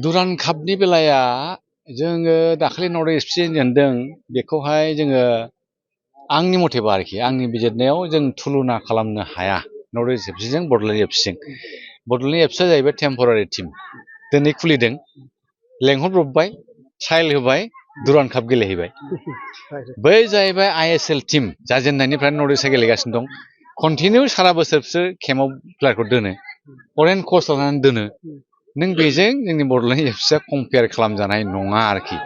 Durand कापनि बेलाया जोङो दाखालि नर्थ इस्ट एफसि जेनदों बेखौहाय जोङो आंनि मथेबा आरोखि आंनि बिजिरनायाव जों तुलना खालामनो हाया नर्थ इस्ट एफसिजों बड'लेण्ड एफसिजों। बड'लेण्ड एफसिया जाहैबाय टेम्परारि टिम, दिनै खुलिदों, लेंहरब्रबबाय, ट्रायल होबाय, दुरान्ड काप गेलेहैबाय। बै जाहैबाय आइएसएल टिम, जाजेननायनिफ्राय नर्थ इस्टआ गेलेगासिनो दं, कन्टिनिउ सारा बोसोर बिसोर केम्पआव प्लेयारखौ दोनो, फरेन कच लानानै दोनो। नों बेजों जोंनि बड'लेण्ड एफसिया कम्पेयार खालामजानाय नङा आरोखि।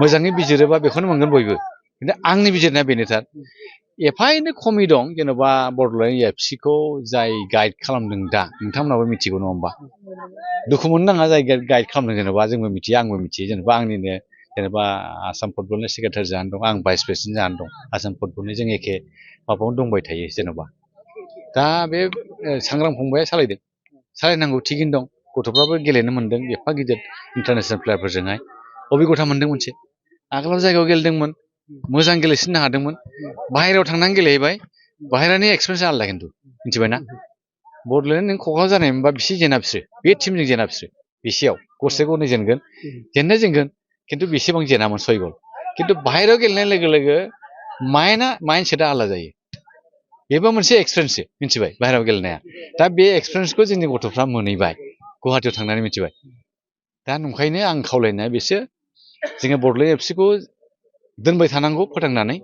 मोजाङै बिजिरोबा बेखौनो मोनगोन बयबो, खिन्थु आंनि बिजिरनाया बेनोथार। एफा एनै खमि दं, जेन'बा बड'लेण्ड एफसिखौ जाय गाइड खालामदों दा, नोंथांमोनाबो मिथिगौ नङा होमबा? दुखु मोननो नाङा जाय गाइड खालामदों, जेन'बा जोंबो मिथियो, आंबो मिथियो, जेन'बा आंनिनो जेनेबा आसाम फुटबलनि सेक्रेटारि जानानै दं, आं भाइस प्रेसिडेन्ट जानानै दं, आसाम फुटबलनि जों एखे माबायावनो दंबाय थायो जेन'बा। दा बे सांग्रां फंबाया सालायदों, सालायनांगौ, थिगैनो दं, गथ'फ्राबो गेलेनो मोन्दों एफा गिदिर इन्टारनेसनेल प्लेयारफोरजोंहाय, अबिगथा मोन्दों मोनसे। आगोलाव जायगायाव गेलेदोंमोन, मोजां गेलेसिननो हादोंमोन, बाहेरायाव थांनानै गेलेहैबाय, बाहेरानि एक्सपिरियेन्सआ आलादा, खिन्थु मिथिबायना? बड'लेण्ड नों क'क्राझार जानायमोनबा बिसि जेना बिसोरो, बे टिमजों जेना बिसोरो, बेसेयाव गरसे गरनै जेनगोन, जेननाया जेनगोन, खिन्थु बेसेबां जेनामोन 6 गल। खिन्थु बाहेरायाव गेलेनाय लोगो लोगो माइन्डसेटआ आलादा जायो। बेबो मोनसे एक्सपिरियेन्ससो, मिथिबाय, बाहेरायाव गेलेनाया। दा बे एक्सपिरियेन्सखौ जोंनि गथ'फ्रा मोनहैबाय, गुवाहाटियाव थांनानै, मिथिबाय। दा नंखायनो आं खावलायनाया बेसो, जोङो बड'लेण्ड एफसिखौ दोनबाय थानांगौ फोथांनानै,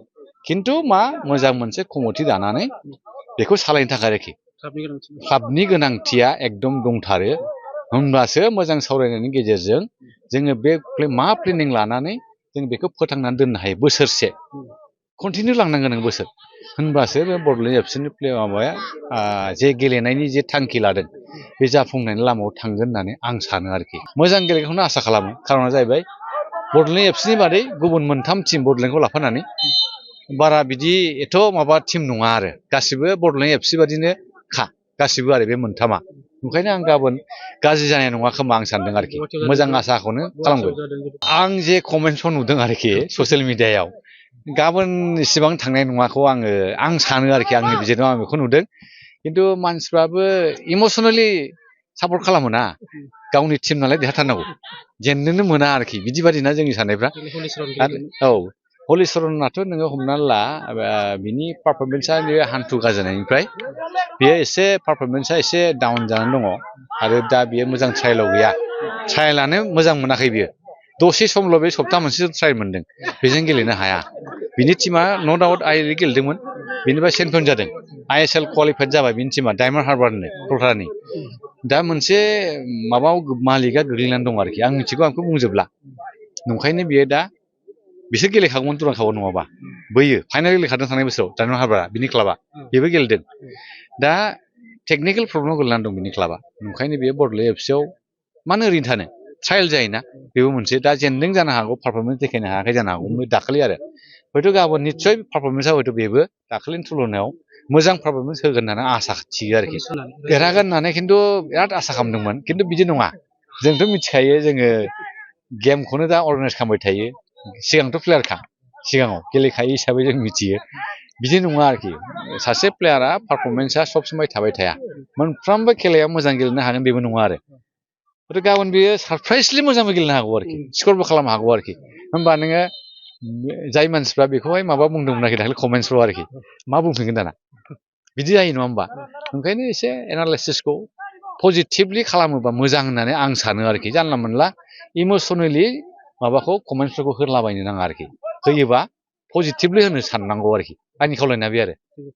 खिन्थु मोजां मोनसे कमिटि दानानै बेखौ सालायनो थाखाय आरोखि। क्लाबनि गोनांथिया एकदम दंथारो, होनब्लासो मोजां सावरायनायनि गेजेरजों जोङो बे प्लेनिं लानानै जों बेखौ फोथांनानै दोननो हायो। बोसोरसे कन्टिनिउ लांनांगोन नों बोसोर, होनबासो बे बड'लेण्ड एफसिनि माबाया जे गेलेनायनि जे थांखि लादों बे जाफुंनायनि लामायाव थांगोन होननानै आं सानो आरोखि। मोजां गेलेनायखौनो आसा खालामो, खारना जाहैबाय बड'लेण्ड एफसिनि बादै गुबुन 3 टिम बड'लेण्डखौ लाफानानै बारा बिदि एथ' माबा टिम नङा आरो, गासिबो बड'लेण्ड एफसि बादिनो गासिबो आरो बे 3आ। ओंखायनो आं गाबोन गाज्रि जानाय नङा खोमा आं सानदों आरोखि, मोजां आसाखौनो खालामगोन। आं जे कमेन्ट्सखौ नुदों आरोखि ससियेल मिडियायाव, गाबोन इसेबां थांनाय नङाखौ आं सानो आरोखि, आंनि बिजिरनायाव आं बेखौ नुदों। खिन्थु मानसिफ्राबो इमसनेलि सापर्ट खालामो ना, गावनि टिम नालाय देरहाथारनांगौ, जेननोनो मोना आरोखि, बिदि बादिना जोंनि साननायफ्रा। औ, हलिचरनाथ' नोङो हमनानै ला, बिनि पारफरमेन्सआ हान्थु गाजायनायनिफ्राय बेयो एसे पारफरमेन्सआ एसे डाउन जानानै दङ, आरो दा बियो मोजां ट्रायेलाव गैया, ट्रायेलानो मोजां मोनाखै बियो। दसे समल' बे सप्ता मोनसेसो ट्रायल मोन्दों, बेजों गेलेनो हाया। बिनि टिमा न' डाउट गेलेदोंमोन, बेनिफ्राय चेम्पियन जादों, आइएसएल क्वालिफाइड जाबाय बिनि टिमा, डायमन्ड हार्बारनो, कलकातानि। दा मोनसे माबायाव मालिकआ गोग्लैनानै दं आरोखि, आं मिथिगौ, आंखौ बुंजोबला। नंखायनो बियो दा, बिसोर गेलेखागौमोन दुरान्ड कापआव नङाबा, बैयो फाइनाल गेलेखादों थांनाय बोसोराव डायमन्ड हार्बारा, बिनि क्लाबा, बेबो गेलेदों। दा टेकनिकेल प्रब्लेमाव गोलैनानै दं बिनि क्लाबा, ओंखायनो बेयो बड'लेण्ड एफसियाव मानो ओरैनो थानो, ट्रायल जायोना, बेबो मोनसे। दा जेनदों जानो हागौ, पारफरमेन्स देखायनो हायाखै जानो हागौ दाखालि, आरो हयथ' गाबोन निस्सय पारफरमेन्सआ हयथ' बेबो दाखालिनि तुलनायाव मोजां पारफरमेन्स होगोन होननानै आसा थियो आरोखि। देरहागोन होननानै खिन्थु बिराद आसा खालामदोंमोन, खिन्थु बिदि नङा। जोंथ' मिथिखायो, जोङो गेमखौनो दा अर्गानाइज खालामबाय थायो, सिगांथ' प्लेयारखा, सिगाङाव गेलेखायो हिसाबै जों मिथियो। बिदि नङा आरोखि, सासे प्लेयारा पारफरमेन्सआ सब समाय थाबाय थाया, मोनफ्रोमबो खेलायाव मोजां गेलेनो हागोन बेबो नङा आरो। गाबोन बेयो सारप्राइजलि मोजांबो गेलेनो हागौ आरोखि, स्करबो खालामनो हागौ आरोखि। होमबा नोङो जाय मानसिफ्रा बेखौहाय माबा बुंदोंमोन आरोखि दाखालि कमेन्ट्सफ्राव आरोखि, मा बुंफिनगोन दाना, बिदि जायो नङा होमबा? ओंखायनो एसे एनालाइसिसखौ पजिटिभलि खालामोबा मोजां होननानै आं सानो आरोखि। जानला मोनला इमसनेलि माबाखौ कमेन्ट्सफोरखौ होलाबायनो नाङा आरोखि, होयोबा पजिटिभलि होनो साननांगौ आरोखि, आंनि खावलायनाया बे आरो।